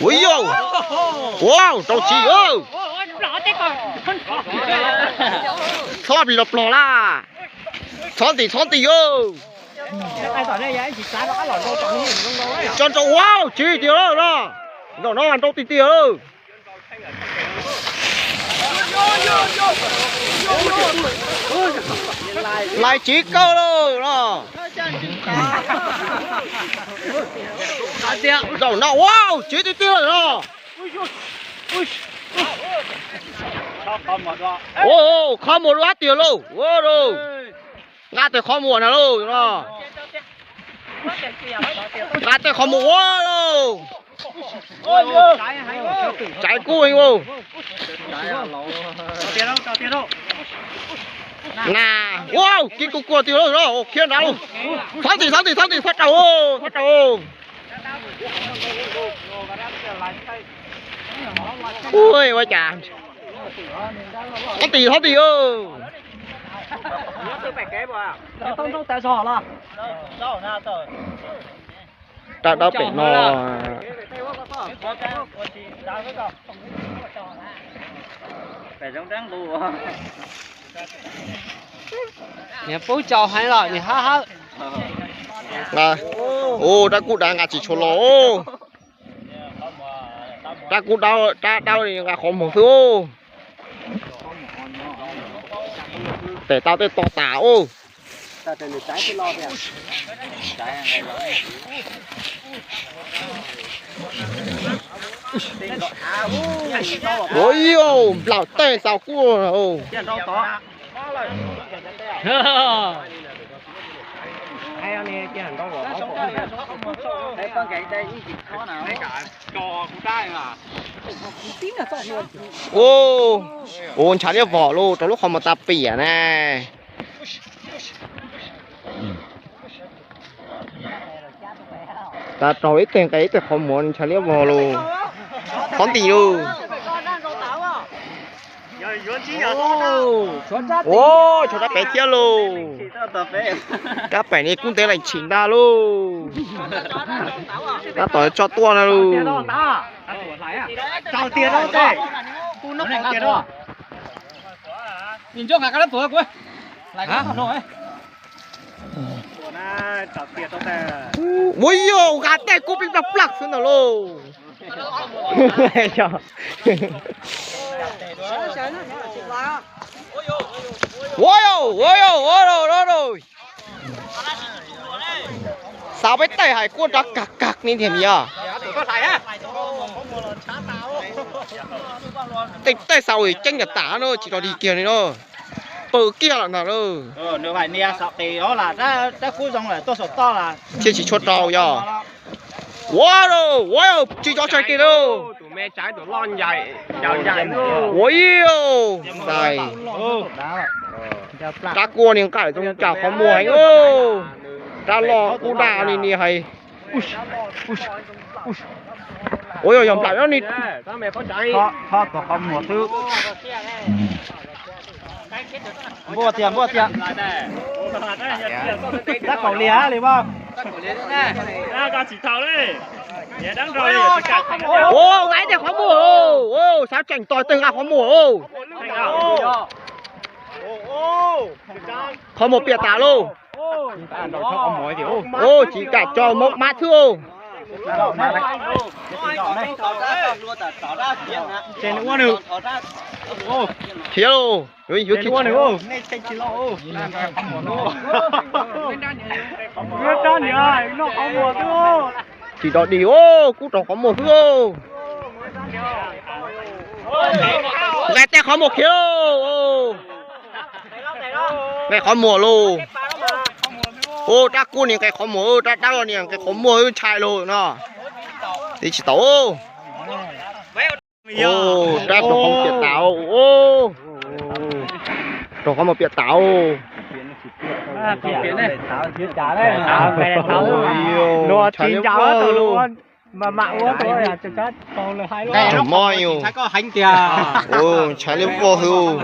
Ua yau, ua rau txiv. Txhob plis los plos laj. Txhob ntim txhob ntim. Tso nrau ua txiv tiag lawm no. Zaum no nrau tiag tiag lawm. Lais txiv kawg lawm no. Zaum no ua txiv tiag tiag lawm no. Ua qhov muag dua tiag lauj, ua lauj. Nqa tej qhov muag na lauj no. Nqa tej qhov muag ua lauj. Tsaiv kub heev lauj. Na, ua kiv kub kua tiag lauj, khiav nrad lauj. Txhob ntim txhob ntim txhob ntim, txhob raus, txhob raus. Ua cas, txhob ntim txhob ntim. Rab dawb pem no. Niag pub tsaus heev los niag hab hawb. Ua rab kub dav nqa tsis tshua los. Rab kub, rab dawb nqa qhov muag xwb. Tes tau tej to tas ub. Ua yau, nplaum tej xaus kub. Ua ntshav liab vog lauj, rau lub qhov muag tas piam na. Tas raug ib teg nqa ib teg qhov muag ntshav liab vog lauj. Txhob ntim lauj. Ua, tshuav rab pem thiab lauj. Rab pem ni kub ntev lees tshim ntag lauj. Tab tom tso tuaj na lauj. Ua yau, nqa tej kub pib plaj plaj xwb ntawd lauj. Ua yau, ua yau, ua rau, ua rau. Xav peb tej hais kuj nrov kag kag ni thiab yog. Tej tej xaus ceeb yam tas no tsis rov dig kiag li no. Pw kiag lawm ntag lauj. Thiaj tsis tshua rau yog. Ua rau, ua tsis tso tseg kiag lauj. Ua yau, ntais. Rab kub ni nqa zoo tsaus qhov muag heev. Rab loj kub daj ni ni hais. Ua yog yog nplaum ni. Qhov qhov muag xwb. Npuaj tiag npuaj tiag. Rab kaum liag li mas. Ua nqa tej qhov muag, xav tseem tos tej nqa qhov muag. Qhov muag piam tas lauj. Tsis kam tso mob mab xwb. Khiav lauj, yuav khiav. Tsis rov dig, kub raug qhov muag xwb. Nqa tej qhov muag khiav lauj. Nqa qhov muag lauj. Ua rab kub ni nqa qhov muag, rab dawb ni nqa qhov muag, ntshai lauj no. Tib tsis tau. Rab raug qhov muag piam tas. Raug qhov muag piam tas. Raug mob yus. Ntshai liab vog xwb.